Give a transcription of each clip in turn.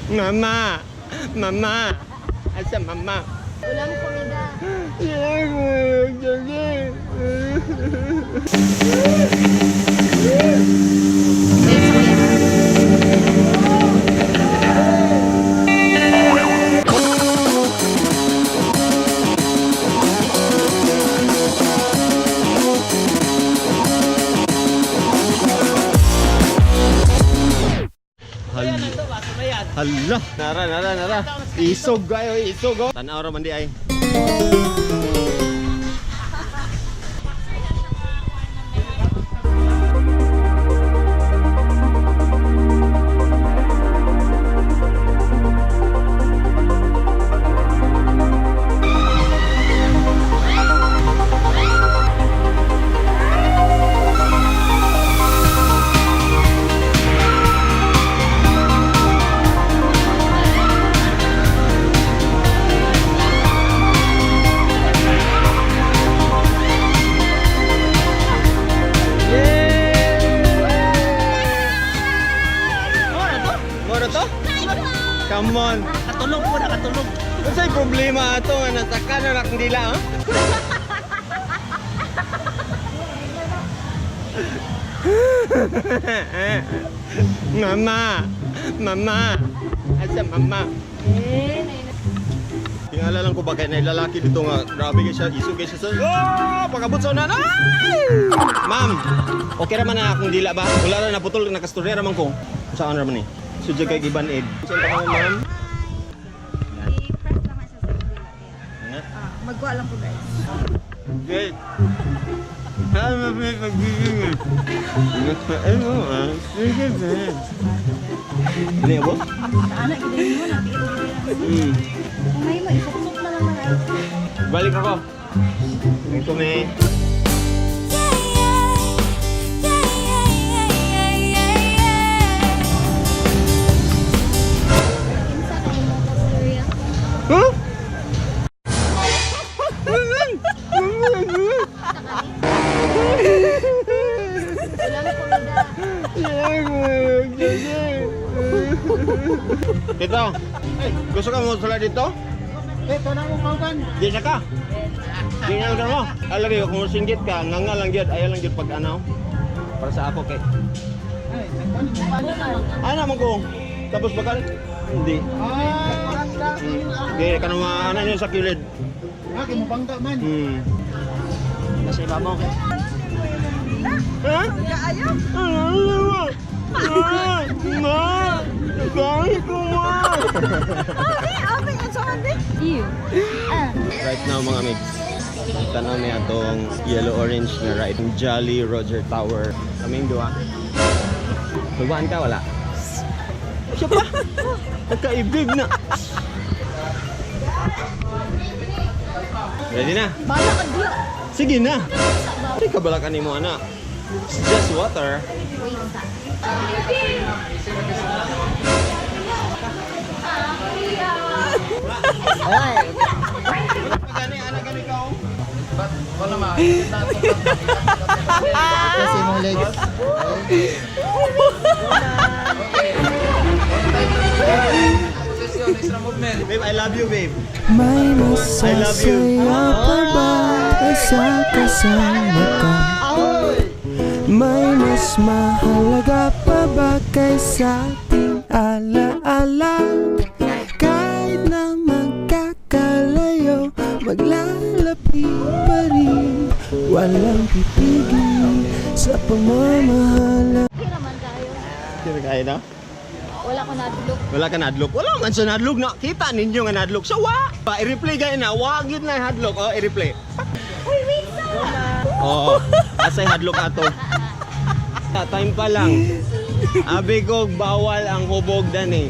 Mama! Mama! Asa mama? Ulang komida. Wait sa kuya. Hala. Hala. Nara, nara, nara. Isog kayo, isog oh. Tanaw ra man di ay. Moro to? Come on. Katulog po na, katulog. Unsay problema ato nga nasaka na akong dila, ha? Mama! Mama! Asa mama? Tingala lang ko ba kay na lalaki dito nga grabe kay siya, iso kay siya sa. Oh, pagabot sa unan. Ay! Ma'am, okay ra man na akong dila ba? Wala ra naputol, nakastorya ra man ko. Saan ra man ni? Sudya kay giban ed. Saan ka ma'am? I-press lang siya sa kabila. Nga. Ah, magkuha lang ko, guys. Great. Ini apa? Anak, ginayin mo na. Kung may mo, isuksok na lang mga ice. Balik ako. Thank you, me. Kinsa na yung mga kasturya? Huh? Ulang komida. Dito. Gusto ka mo sula dito? Ito na mo kauban. Di na ka. Di na ka mo. Alam mo, kung singgit ka, nga nga lang gyud, ayaw lang gyud pag ano. Para sa ako kay. Ay, nagkuhan mo pa. Ano man ko? Tapos baka hindi. Ah, Di ka naman ano yun sa kilid. ah, kay mo bangga man. Nasa ibabaw kay. Ha? Kaayo? Ano? Ma! Ma! Gawin ko ma! Abi, abi, ang sa kandi? Ew. Ah. Right now mga mix, tanaw niya itong yellow-orange na ride. Jolly Roger Tower. Kaming duha. Tubaan ka, wala? Siya pa! Nagkaibig na! Ready na? Bala ka diyo. Sige na! Ay, kabalakan ni mo, anak. It's just water. Wait sa. Gani, anak, gani ka, oh. Kasi mong legs. Babe, I love you, babe. May I love you. masasaya pa ba kaysa kasama ka? May mas mahalaga pa ba kaysa ating alaala? Kahit na magkakalayo, maglalapit pa rin. Walang pipigil sa pamamahala. Okay naman tayo. Kaya kaya na? Wala ko nadulog. Wala ka nadlok. Wala man sa nadlok na. Kita ninyo nga nadlok. So wa. Pa i-replay gay na. Wa gyud na hadlok. Oh, i-replay. Uy, wait sa! Oo. Asay hadlok ato. Time pa lang. Abi ko bawal ang hubog dani.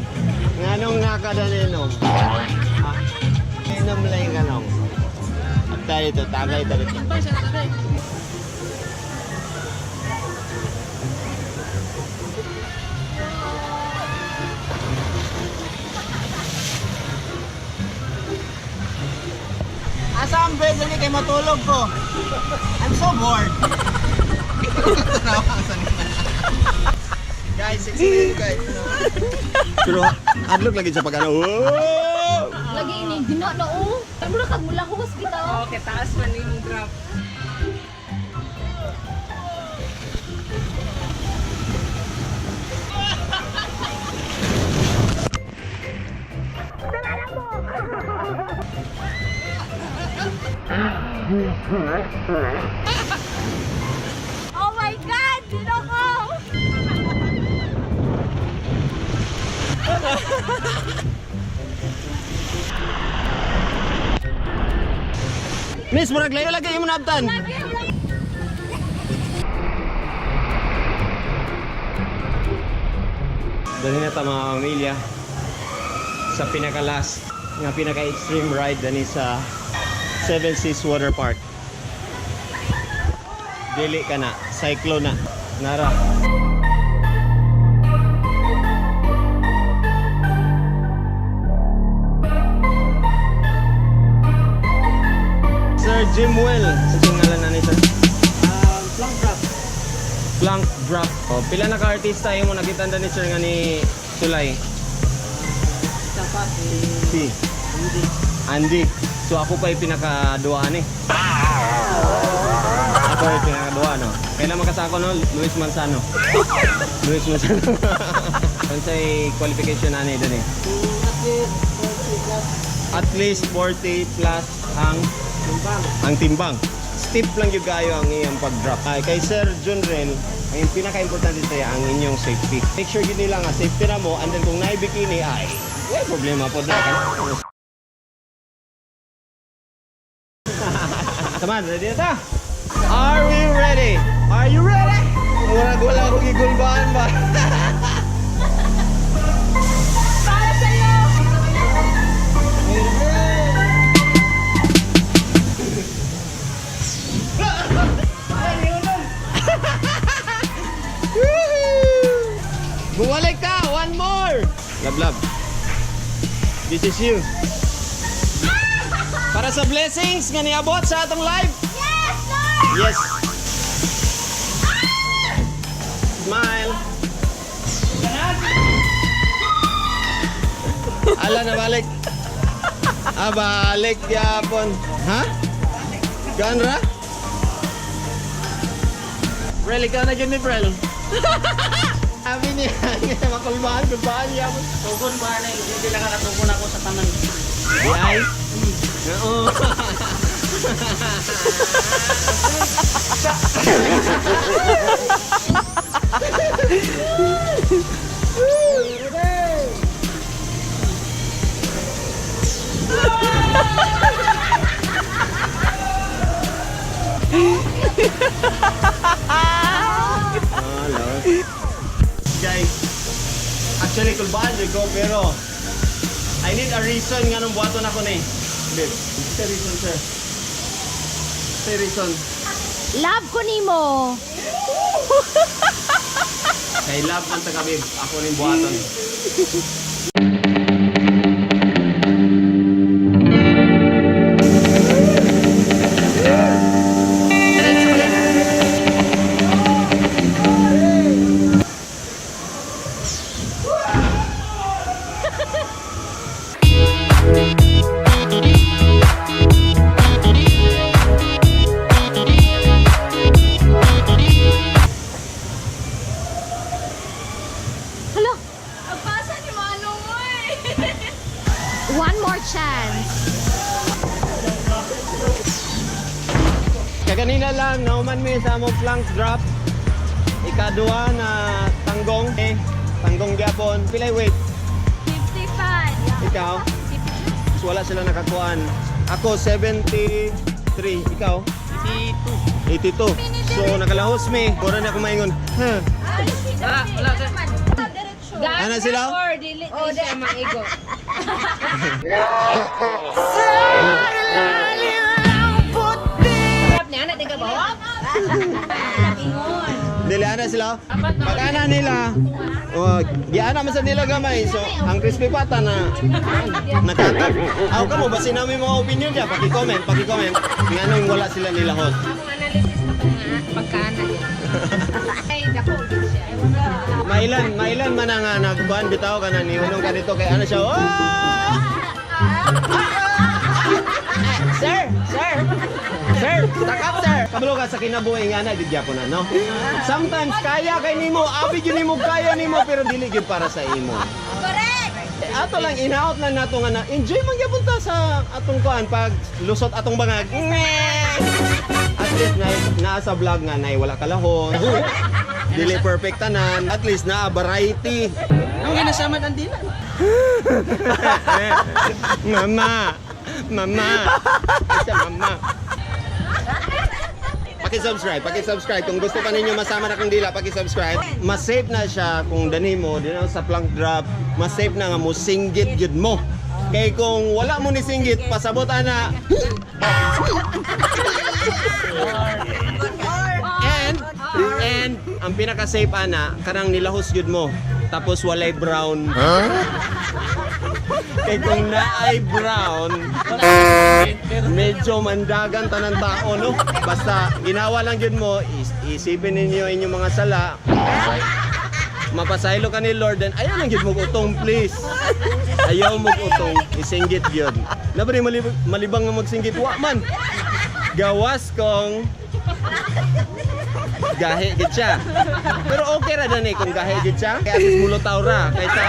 Nganong naka dani no? Ah, inom lang kanong. At tayo dito, tagay tayo dito. Asa ang bed dali kay matulog ko? I'm so bored. Guys, sexy na yun, guys. Pero adlok lagi sa pag ano. Oh! Lagi ini gina na oh. Ay mura kag mulahos bitaw. Okay, taas man yung drop. Oh my God! Dino ko! Miss, murag layo lagi yung nabtan. Dali na ta, mga pamilya, sa pinaka last nga pinaka extreme ride dani sa Seven Seas Water Park. Dili ka na, cyclone na. Nara. Sir Jimwell, sa ngalan na ni sir? Plank Drop. Plank Drop. Oh, pila na ka-artista yung mo nakita ni sir nga ni Sulay? Si Andy. So ako pa yung pinakaduaan eh. Ako yung pinakaduaan, no? Kailan makasako, no? Luis Manzano. Luis Manzano. Unsay qualification ani dun eh? At least 40 plus ang timbang. Steep lang yung kayo ang iyang pag-drop. Ay, kay Sir John Ren, ang pinaka-importante sa ang inyong safety. Make sure yun nila nga safety na mo, and then kung naay bikini, ay, may problema po na. Taman, ready na ta? Are we ready? Are you ready? Murag wala akong gigulbaan ba? Para sa'yo! Woohoo! Bumalik ka! One more! Love, love. This is you. Para sa blessings nga niabot sa atong live. Yes, Lord! Yes. Smile. Ala na balik. Ah, balik yapon. Ha? Ganra? Brel, ikaw na dyan ni Brel. Sabi niya, makulbahan, kulbahan yapon. Tugon ba na yung hindi nakakatugon ako sa tanan. Ay. Oo. Ah, Lord. Guys, actually kulbaan jud ko pero I need a reason nga nung buhaton ako ni. Babe, sa reason, sir. Sa reason. Love ko nimo. Kay love man ta ka, babe. Ako ning buhaton. Hala. Agpasa ni Manong mo eh. One more chance. Kaganina lang, nauman mi sa among plank drop. Ikaduha na tanggong eh. Tanggong gyapon. Pilay weight. 55. Ikaw? So, wala sila nakakuan. Ako 73. Ikaw? 82. 82. So nakalahos mi. Pura na ako maingon. Huh. Wala, wala sir. Ana sila? Or dili oh, siya maigo. Sarap niya, anak, di ka ba? Dili ana sila. Pag-ana nila, oh, giana man sa nila gamay. So, ang crispy pata na nakatap. Aw ka mo basin namin mga opinion diya, paki-comment, paki-comment. Nganong wala sila nila host. Akong analysis pa nga pagkaana niya. Ay, dako din siya. May Mailan, mailan man ang nagkuan bitaw ka na nihunong ka dito kay ano siya. Oh! Sir, sir. Sir, stack up, sir. Kabalo ka sa kinabuhi nga na gid gyapon na, no? Sometimes kaya kay nimo, abi gyud nimo kaya nimo pero dili gyud para sa imo. Correct! Eh, ato lang inaot lang nato nga na enjoy man gyapon ta sa atong kuan pag lusot atong bangag. At least na naa sa vlog nga nay wala kalahon. Dili perfect tanan. At least naa variety. Ang ginasamad ang dila. Mama. Mama. Isa mama. Paki-subscribe, paki-subscribe. Kung gusto pa ninyo masama na kong dila, paki-subscribe. Mas safe na siya kung dani mo, di na sa plank drop, mas safe na nga mo singgit gyud mo. Kay kung wala mo ni singgit, pasabot ana. And ang pinaka-safe ana, kanang nilahos gyud mo. Tapos walay brown. Kay kung naay brown, medyo mandagan tanan tao, no? Basta ginawa lang yun mo, isipin ninyo inyong mga sala. Mapasaylo ka ni Lord, then ayaw lang yun mo utong, please. Ayaw mo utong, isinggit yun. Nabari malibang nga magsinggit, wa man. Gawas kong gahi gid siya. Pero okay ra dani kung gahi gid siya. Kaya asis mulutaw ra kaysa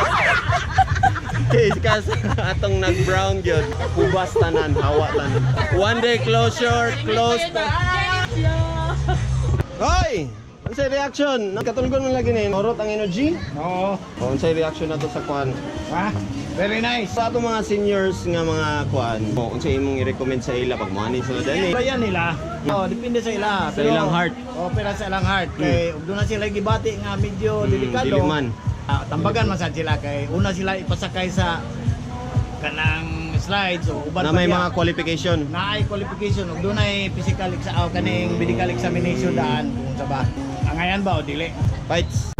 kay kas atong nag-brown gyud. Ubas tanan, hawa tanan. One day closure, close. Hoy! Unsay reaction? Katulgon man lagi ni. Orot ang energy? Oo. O unsay reaction nato sa kuan? Ha? Very nice. Sa atong mga seniors nga mga kuan, o unsay imong i-recommend sa ila pag moani sila dani? Pero yan nila. Oh, depende sa ila. Sa ilang heart. Oh, pero sa ilang heart. Kay ug doon na sila gibati nga medyo delikado. Dili man. Ah, tambagan man sad sila kay una sila ipasakay sa kanang slides o uban Na pa may diya. mga qualification. Naay qualification ug dunay physical exam oh, kaning medical examination daan kung sa ba. Angayan ba o dili? Fights.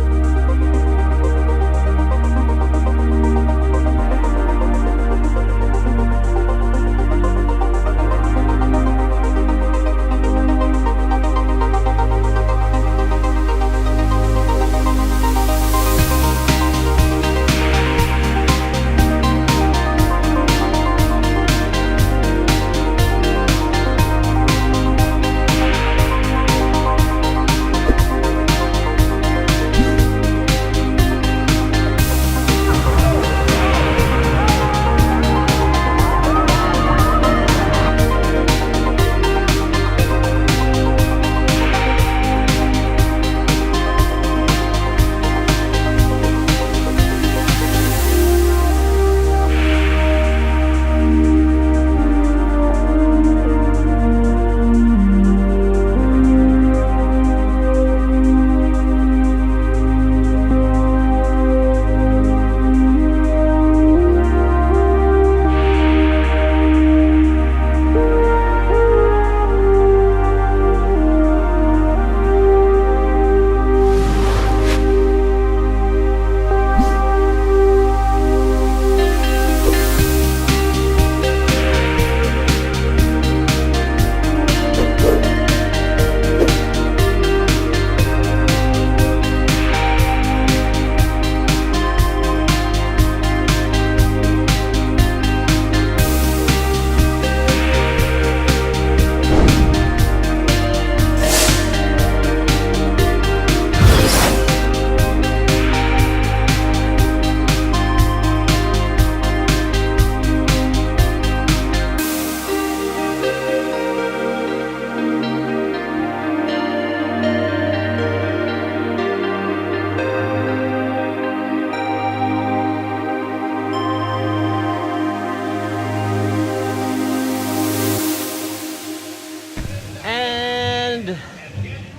And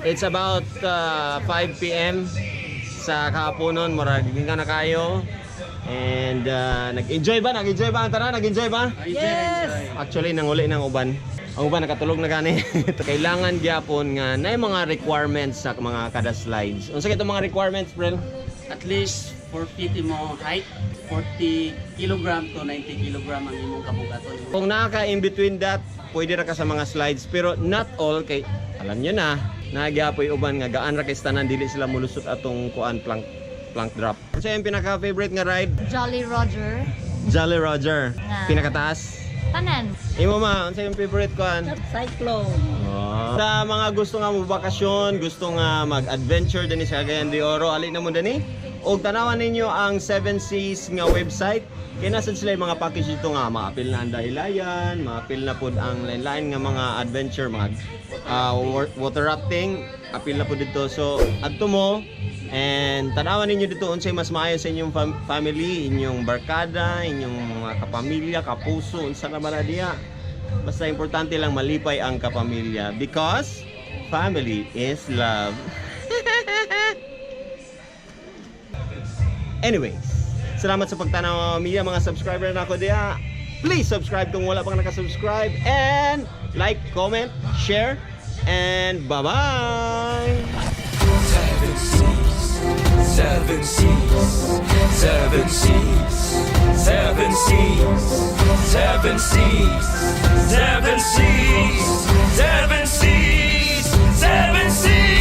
it's about 5 p.m. sa kahaponon, murag ka na kayo. And nag-enjoy ba? Nag-enjoy ba ang tanan? Nag-enjoy ba? Yes! Actually, nanguli ng uban. Ang uban nakatulog na gani. Kailangan gyapon nga na mga requirements sa mga kada slides. Unsa kay itong mga requirements, Brel? At least 4 feet imong height, 40 kilogram to 90 kilogram ang imong kabugaton. Kung naka in between that, pwede ra ka sa mga slides pero not all kay alam nyo na nagyapoy uban nga gaan ra kay tanan dili sila mulusot atong kuan plank Plank drop. Ano yung pinaka-favorite nga ride? Jolly Roger. Jolly Roger. Nga. Pinakataas. Tanan. Imo ma, ano yung favorite kuan? Cyclone. Sa mga gusto nga mo bakasyon, gusto nga mag-adventure dinhi sa Cagayan de Oro, alin na mo dani. Og tanawan ninyo ang 7 Seas nga website. Kay nasa sila yung mga package dito nga maapil na ang dahilayan, maapil na pud ang lain-lain nga mga adventure, mga water rafting, apil na pud dito. So adto mo and tanawan ninyo dito unsay mas maayo sa inyong family, inyong barkada, inyong mga kapamilya, kapuso, unsa na ba na diya. Basta importante lang malipay ang kapamilya because family is love. Anyways, salamat sa pagtanaw, mga pamilya, mga subscriber na ako diya. Please subscribe kung wala pang nakasubscribe and like, comment, share, and bye-bye! Seven seas, seven seas, seven seas, seven seas, seven seas, seven seas, seven seas, seven seas.